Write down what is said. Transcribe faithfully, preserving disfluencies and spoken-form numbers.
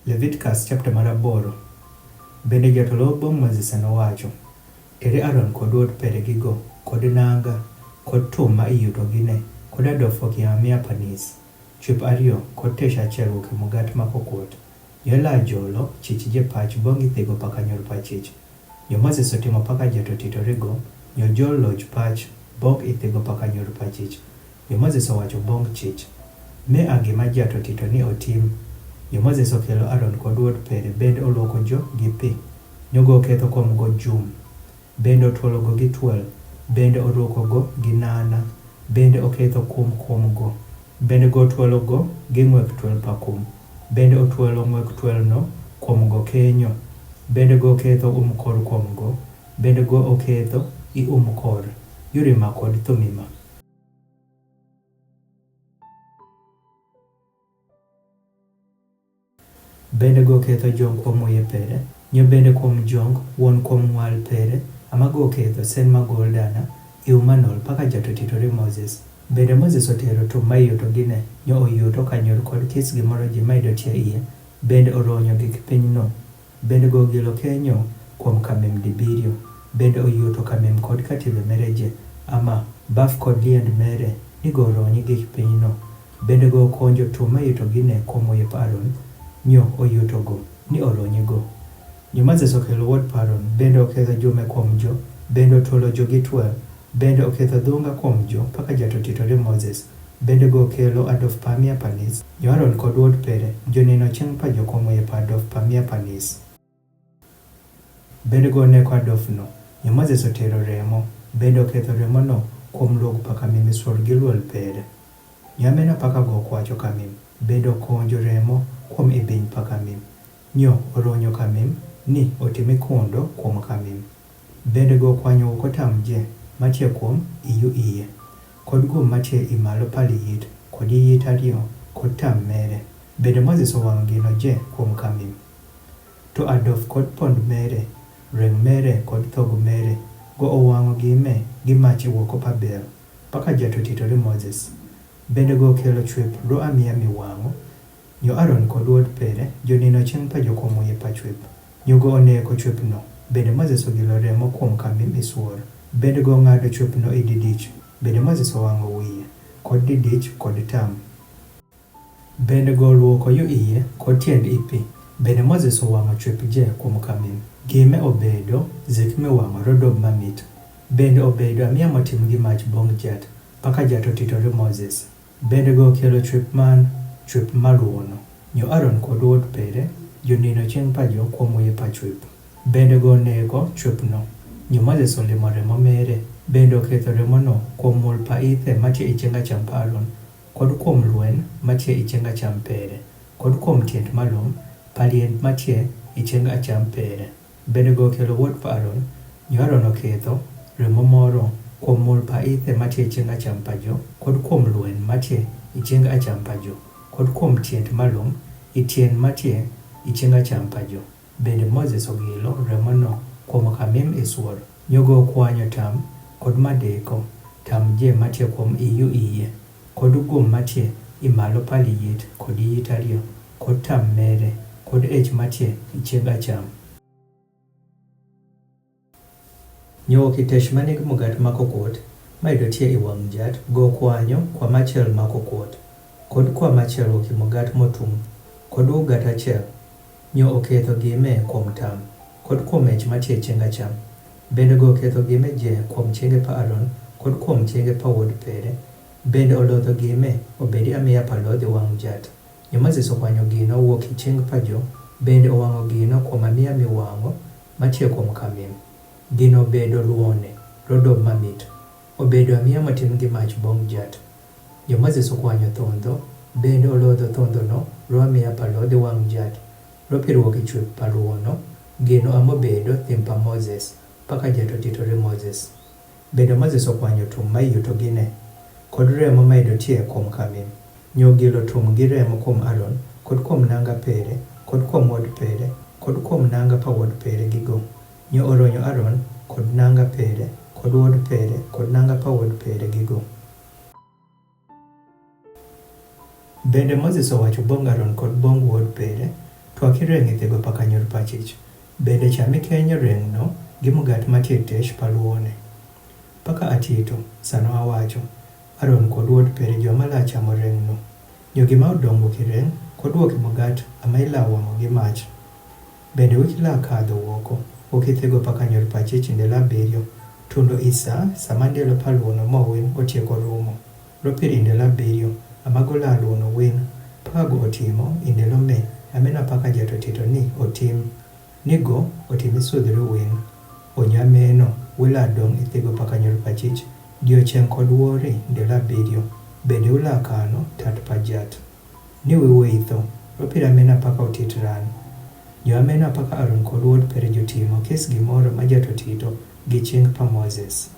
Levitikas chapta mar aboro. Bende jatolo bong' Moses nowacho, Eri Aron kod wuod pere gigo, kod nanga, kod tum ma iyuto gine, kod adof oki amia panis, chwip ariyo, kod tesh achiel wuki mugat ma kokuot. Yo la jolo chich je pach bong' ithigo paka nyur pachich. Yo Moses otimo paka jato tito rigo, yo jol loj pach bong' ithigo paka nyur pachich. Yo Moses owacho bong' chich, Me a gima jato tito ni otim. Yo Moses okelo Aron kod wuod pere bende oluoko jo gi pi. Nyogo oketho kuom go jum. Bende otuolo go gi tuel. Bende oruko go gi nanga. Bende oketho kum kuom go. Bende go otuolo go gi ng'wek tuel pakum. Bende otuolo ng'wek tuel no kuom go kenyo. Bende go oketho um kor kuom go. Bende go oketho i um kor. Yurima kod thumima. Bende go ketho jong kuom wuye pere, nyo bende kuom jong wuon kuom ng'wal pere, ama go ketho sen ma gol dana, iu manol paka jato tito ri Moses. Bende Moses otero tum ma iyuto gine, nyo oyuto kanyor kod kis gimoro ji ma idotie iye, bende oronyo gi kipiny no. Bende go gilo kenyo kuom kamim dibiriyo, bende oyuto kamim kod katibe mere je, ama baf kod liend mere, ni go oronyi gi kipiny no. Bende go konjo tum ma iyuto gine kuom wuye pa Aron, nyo oyuto go, ni oronyi go. Nyo Moses okelo wuod pa Aron, bende oketho jume kuom jo, bende otuolo jo gi tuel, bende oketho dhunga kuom jo, paka jato tito ri Moses. Bende go kelo adof pa amia panis, nyo Aron kod wuod pere, jo nino cheng pa jo kuom wuye pa adof pa amia panis. Bende go neko adof no, nyo Moses otero remo, bende oketho remo no kuom log paka mimi suor gi luol pere. Nyo amena paka go kwacho kamim, bende okonjo remo kuom ibiny paka mim. Nyo oronyo kamim, ni otimi kundo kuom kamim. Bende go kwanyo wuko tam je, matie kuom iyu iye. Kod gum matie imalo pali yit, kod iyit ariyo, kod tam mere. Bende Moses owang'o gino je kuom kamim. To adof kod pond mere, reng mere kod thogu mere, go owang'o gi me gi mach iwuoko pa bel, paka jato tito ri Moses. Bende go kelo chwip ro amia miwang'o, nyo Aron kod wuod pere, jo nino cheng pa jo kuom wuye pa chwip. Nyo go oneko chwip no, bende Moses ogilo remo kuom kamim isuor. Bende go ng'ado chwip no ididich, bende Moses owang'o wiye, kod didich kod tam. Bende go luoko yo iye kod tiend ipi. Bende Moses owang'o chwip je kuom kamim. Gime obedo zik miwang'o rodob mamit. Bende obedo amia motim gi mach bong' jat, paka jato tito ri Moses. Bende go kelo chwip man, chwip maluwono. Nyo Aron kod wuod pere, jo nino cheng pa jo kuom wuye pa chwip. Bende go nego chwip no. Nyo Moses olimo remo mere, bende oketho remo no kuom mul pa ithe matie icheng acham pa Aron, kod kuom lwen matie icheng acham pere, kod kuom tiend malum pa liend matie icheng acham pere. Bende go kelo wuod pa Aron, nyo Aron oketho remo moro kuom mul pa ithe matie icheng acham pa jo, kod kuom lwen matie icheng acham pa jo, kod kuom tiend malum itien matie icheng acham pa jo. Bende Moses ogilo remo no kuom kamim isuor. Nyo go kwanyo tam kod madeko, tam je matie kuom iyu iye, kod gum matie imalo pali yit kod iyit ariyo, kod tam mere, kod ech matie icheng acham. Nyo wuki tesh manigi mugat ma kokuot, ma idotie iwang' jat, go kwanyo kwa machiel ma kokuot, kod kwa machiel wuki mugat motum, kod wugat achiel, nyo oketho gime kuom tam, kod kuom ech matie icheng acham. Bende go oketho gime je kuom chienge pa Aron, kod kuom chienge pa wuod pere. Bende olodho gime obedi amia pa lodh iwang' jat. Nyo Moses okwanyo gino wuok icheng pa jo, bende owang'o gino kuom amia miwang'o matie kuom kamim. Gino obedo luwone, rodob mamit. Obedo amia motim gi mach bong' jat. Nyo Moses okwanyo thondho, bende olodho thondho no ro amia pa lodh iwang' jat. Ro piruok ichwip pa luwono, gino amo bedo thim pa Moses, paka jato tito ri Moses. Bende Moses okwanyo tum ma iyuto gine, kod remo ma idotie kuom kamim. Nyo gilo tum gi remo kuom Aron, kod kuom nanga pere, kod kuom wuod pere, kod kuom nanga pa wuod pere gigo. Nyo oronyo Aron kod nanga pere, kod wuod pere, kod nanga pa wuod pere gigo. Bende Moses owacho bong' Aron kod bong' wuod pere, twak ki reng i thego pakanyor pachich. Bende cha mi kenyo reng no gi mugat matitich pa luone. Paka atito, sano awacho, Aron kod wod pere joma la chamo reng no. Nyo gima odongo ki reng, kod wo ki mugat ama ila wang'o gi mach. Bende wiki la kadho woko, wo ki thego pakanyor pachich ndelo abiriyo, tundo isa, sama ndelo pa luono mo win otieko rumo. Ropir ndelo abiriyo, ama go la luono win, pago otimo ndelo me, amena paka jato tito ni otim. Nigo otimi sudhuru win. Onyo ameno, wila dong i thego pakanyor pachich, diocheng kod wori ndelo abiriyo, bende ula kano tat pa jat. Ni wiwo itho, ropir amena paka otit ran. Nyo amena paka Aron kod wod pere jotimo kis gimoro ma jato tito gi ching pa Moses.